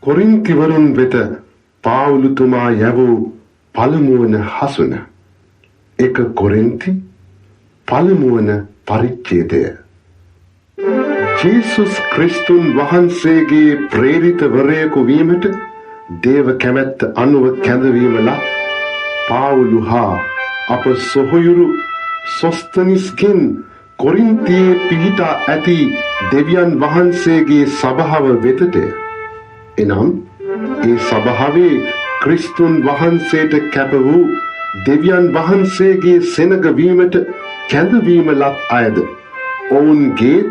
කොරින්තිවරුන් වෙත පාවුලුතුමා යැවූ පළමුවන හසුන. 1 කොරින්ති පළමුවන පරිච්ඡේදය. ජේසුස් ක්‍රිස්තුන් වහන්සේගේ ප්‍රේරිතවරයෙකු වීමට දේව කැමැත්ත අනුව කැඳවීම ලත් පාවුලු හා අප සොහොයුරු සොස්තනිස්ගෙන් කොරින්තියේ පිහිටා ඇති දෙවියන් වහන්සේගේ සභාව වෙතටය. එනම් ඒ සභාවේ ක්‍රිස්තුන් වහන්සේට කැප වූ දෙවියන් වහන්සේගේ සෙනග වීමට කැඳවීම ලත් අයද ඔවුන්ගේත්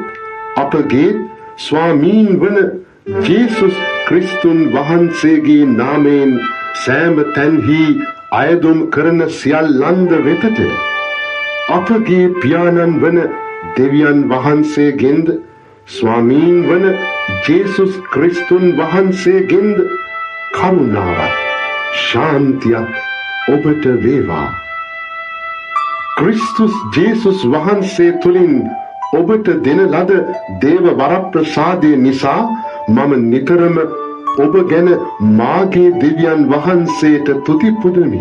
අපගේත් ස්වාමීන් වන ජේසුස් ක්‍රිස්තුන් වහන්සේගේ නාමයෙන් සෑම තැන්හි අයදුම් කරන සියල්ලන්ද වෙතටය. අපගේ පියාණන් වන දෙවියන් වහන්සේගෙන්ද ස්වාමීන් වන ජේසුස් ක්‍රිස්තුන් වහන්සේගෙන්ද කරුණාවත් ශාන්තියත් ඔබට වේවා. ක්‍රිස්තුස් ජේසුස් වහන්සේ තුළින් ඔබට දෙන ලද දේව වරප්‍රසාදය නිසා මම නිතරම ඔබ ගැන මාගේ දෙවියන් වහන්සේට තුති පුදමි.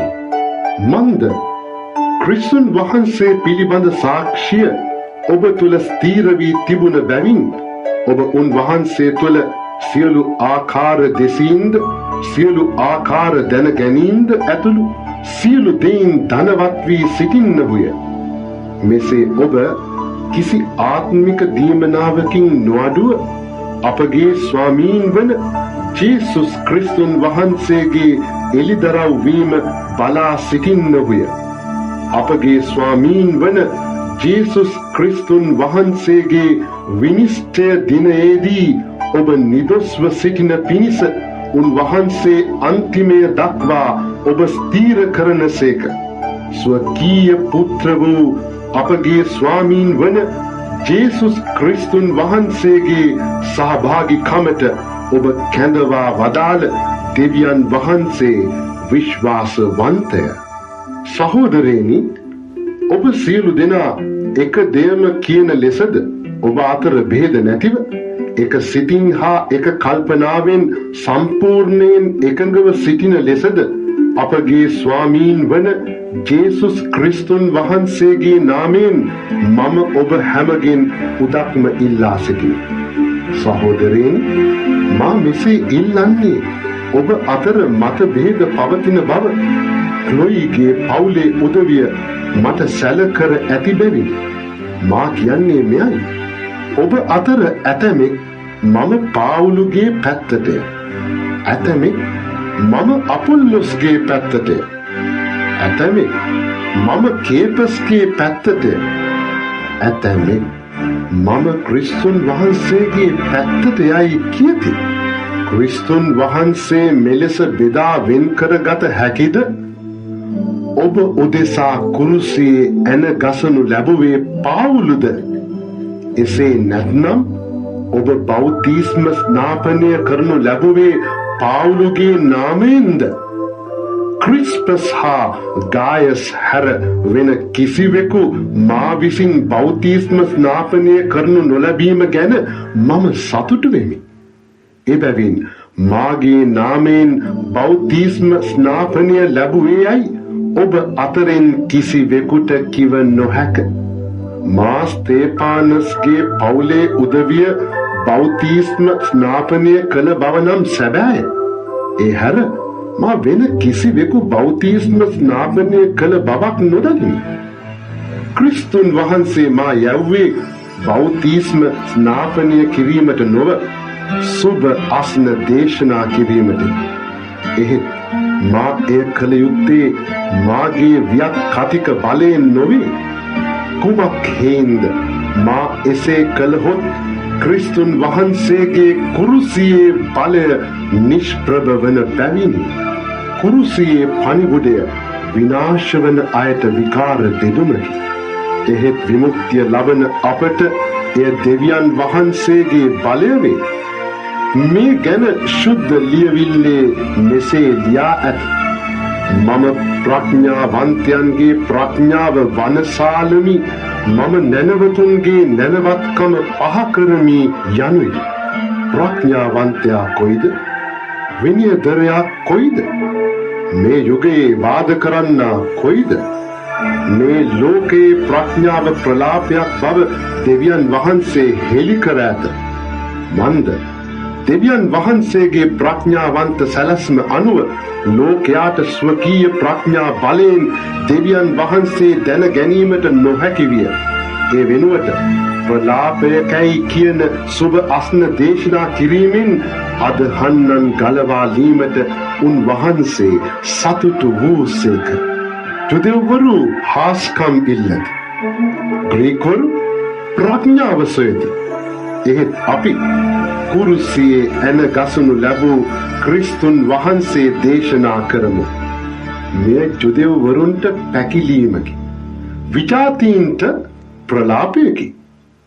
මන්ද ක්‍රිස්තුන් වහන්සේ පිළිබඳ සාක්ෂිය ඔබ තුළ ස්ථීර වී තිබුණ බැවින් ඔබ උන්වහන්සේ තුළ සියලු ආකාර දෙසීන්ද සියලු ආකාර දැන ගැනීමද ඇතුළු සියලු දෙයින් ධනවත් වී සිටින්නහුය. මෙසේ ඔබ කිසි ආත්මික දීමනාවකින් නොඅඩුව අපගේ ස්වාමීන් වන ජේසුස් ක්‍රිස්තුන් වහන්සේගේ එළිදරව් වීම බලා සිටින්නහුය. අපගේ ස්වාමීන් වන ජේසුස් ක්‍රිස්තුන් වහන්සේගේ විනිශ්චය දිනයේදී ඔබ නිදොස්ව සිටින පිණිස උන්වහන්සේ අන්තිමය දක්වා ඔබ ස්ථීර කරනසේක. ස්වකීය පුත්‍ර වූ අපගේ ස්වාමීන් වන ජේසුස් ක්‍රිස්තුන් වහන්සේගේ සහභාගිකමට ඔබ කැඳවා වදාළ දෙවියන් වහන්සේ විශ්වාසවන්තය. සහෝදරයනි, ඔබ සියලු දෙනා එක දෙයම කියන ලෙසද ඔබ අතර භේද නැතිව එක සිතින් හා එක කල්පනාවෙන් සම්පූර්ණයෙන් එකඟව සිටින ලෙසද අපගේ ස්වාමීන් වන ජේසුස් ක්‍රිස්තුන් වහන්සේගේ නාමයෙන් මම ඔබ හැමගෙන් උදක්ම ඉල්ලා සිටිමි. සහෝදරයනි, මා මෙසේ ඉල්ලන්නේ ඔබ අතර මතභේද පවතින බව ක්ලොයිගේ පවුලේ උදවිය මට සැලකර ඇති බැවිනි. මා කියන්නේ මෙයයි. ඔබ අතර ඇතැමෙක් මම පාවුලුගේ පැත්තටය, ඇතැමෙක් මම අපොල්ලොස්ගේ පැත්තටය, ඇතැමෙක් මම කේපස්ගේ පැත්තටය, ඇතැමෙක් මම ක්‍රිස්තුන් වහන්සේගේ පැත්තට යයි කියති. ක්‍රිස්තුන් වහන්සේ මෙලෙස බෙදා වෙන් කරගත හැකිද? ඔබ උදෙසා කුරුසියේ ඇන ගසනු ලැබුවේ පාවුලුද? එසේ නැත්නම් ඔබ බෞතිස්ම ස්නාපනය කරනු ලැබුවේ පාවුලුගේ නාමයෙන්ද? ක්‍රිස්පස් හා ගායස් හැර වෙන කිසිවෙකු මා විසින් බෞතිස්ම ස්නාපනය කරනු නොලැබීම ගැන මම සතුටු වෙමි. එබැවින් මාගේ නාමයෙන් බෞතිස්ම ස්නාපනය ලැබුවේ යයි ඔබ අතරින් කිසිවෙකුට කිව නොහැක. මා ස්තේපානස්ගේ පවුලේ උදවිය බෞතිස්ම ස්නාපනය කළ බව නම් සැබෑය. ඒ හැර මා වෙන කිසිවෙකු බෞතිස්ම ස්නාපනය කළ බවක් නොදනිමි. ක්‍රිස්තුන් වහන්සේ මා යැව්වේ බෞතිස්ම ස්නාපනය කිරීමට නොව සුබ අස්න දේශනා කිරීමට. එහෙත් මා එය කළ යුත්තේ මාගේ වියත් කතික බලයෙන් නොවේ. කුමක් හේන්ද මා එසේ කළහොත් ක්‍රිස්තුන් වහන්සේගේ කුරුසියේ බලය නිෂ්ප්‍රභ වන බැවිනි. කුරුසියේ පණිවුඩය විනාශ වන අයට විකාර දෙදුමකි. එහෙත් විමුක්තිය ලබන අපට එය දෙවියන් වහන්සේගේ බලය වේ. මේ ගැන ශුද්ධ ලියවිල්ලේ මෙසේ ලියා ඇත. මම ප්‍රඥාවන්තයන්ගේ ප්‍රඥාව වනසාලමි, මම නැනවතුන්ගේ නැනවත්කම පහ කරමි යනුයි. ප්‍රඥාවන්තයා කොයිද? විනයධරයා කොයිද? මේ යුගයේ වාද කරන්නා කොයිද? මේ ලෝකයේ ප්‍රඥාව ප්‍රලාපයක් බව දෙවියන් වහන්සේ හෙළි කර ඇත. මන්ද දෙවියන් වහන්සේගේ ප්‍රඥාවන්ත සැලැස්ම අනුව ලෝකයාට ස්වකීය ප්‍රඥා බලයෙන් දෙවියන් වහන්සේ දැන ගැනීමට නොහැකි විය. ඒ වෙනුවට ප්‍රලාපයකයි කියන සුබ අස්න දේශනා කිරීමෙන් අදහන්නන් ගලවා ලීමට උන්වහන්සේ සතුටු වූසේක. ජුදෙව්වරු හාස්කම් ඉල්ලති. ග්‍රීකවරු ප්‍රඥාව සොයති. එහෙත් අපි කුරුසියේ ඇන ගසනු ලැබූ ක්‍රිස්තුන් වහන්සේ දේශනා කරමු. මෙය ජුදෙව්වරුන්ට පැකිලීමකි. විජාතීන්ට ප්‍රලාපයකි.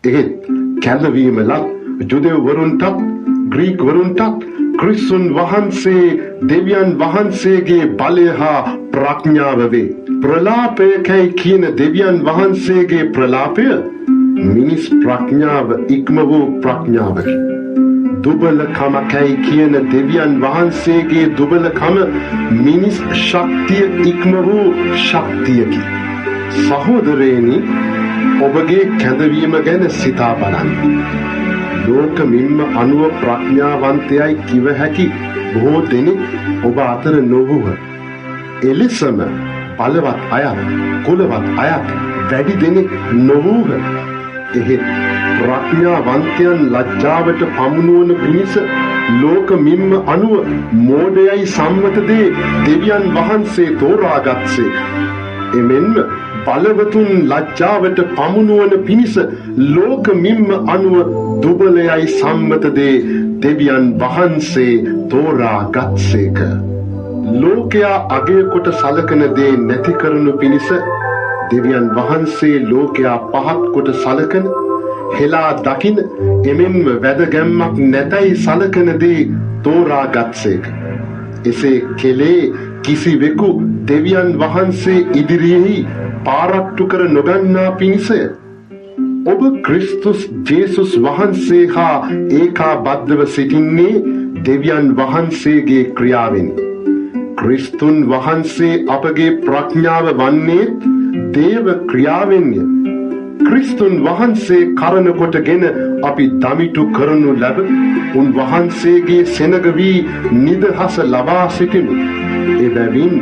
එහෙත් කැළවීම ලත් ජුදෙව්වරුන්ටත් ග්‍රීකවරුන්ටත් ක්‍රිස්තුන් වහන්සේ දෙවියන් වහන්සේගේ බලය හා ප්‍රඥාව වේ. ප්‍රලාපයකයි කියන දෙවියන් වහන්සේගේ ප්‍රලාපය මිනිස් ප්‍රඥාව ඉක්ම වූ ප්‍රඥාවකි. දුබලකමකයි කියන දෙවියන් වහන්සේගේ දුබලකම මිනිස් ශක්තිය ඉක්ම වූ ශක්තියකි. සහෝදරයනි, ඔබගේ කැඳවීම ගැන සිතා බලන්න. ලෝක මිම්ම අනුව ප්‍රඥාවන්තයයි කිව හැකි බොහෝ දෙනෙක් ඔබ අතර නොවුහ. එලෙසම බලවත් අයත් කුලවත් අයත් වැඩි දෙනෙක් නොවූහ. එහෙත් ප්‍රඥාවන්තයන් ලැජ්ජාවට පමුණුවන පිණිස ලෝක මිම්ම අනුව මෝඩයයි සම්මත දේ දෙවියන් වහන්සේ තෝරාගත්සේ. එමෙන්ම බලවතුන් ලැජ්ජාවට පමුණුවන පිණිස ලෝක මිම්ම අනුව දුබලයයි සම්මත දේ දෙවියන් වහන්සේ තෝරාගත්සේක. ලෝකයා අගය කොට සලකන දේ නැති කරනු පිණිස දෙවියන් වහන්සේ ලෝකයා පහත් කොට සලකන, හෙලා දකින, එමෙන්ම වැදගැම්මක් නැතයි සලකන දේ තෝරාගත්සේක. එසේ කෙලේ කිසිවෙකු දෙවියන් වහන්සේ ඉදිරියෙහි පාරට්ටු කර නොගන්නා පිණිසය. ඔබ ක්‍රිස්තුස් ජේසුස් වහන්සේ හා ඒකාබද්ධව සිටින්නේ දෙවියන් වහන්සේගේ ක්‍රියාවෙනි. ක්‍රිස්තුන් වහන්සේ අපගේ ප්‍රඥාව වන්නේත් දේව ක්‍රියාවෙන්ය. ක්‍රිස්තුන් වහන්සේ කරන කොටගෙන අපි දමිටු කරනු ලැබ උන්වහන්සේගේ සෙනග වී නිදහස ලබා සිටිමු. එබැවින්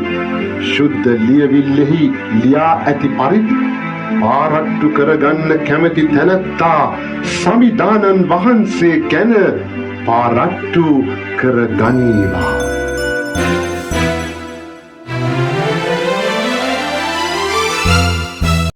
ශුද්ධ ලියවිල්ලෙහි ලියා ඇති පරිදි පාරට්ටු කරගන්න කැමැති තැනැත්තා සමිඳාණන් වහන්සේ ගැන පාරට්ටු කරගනීවා.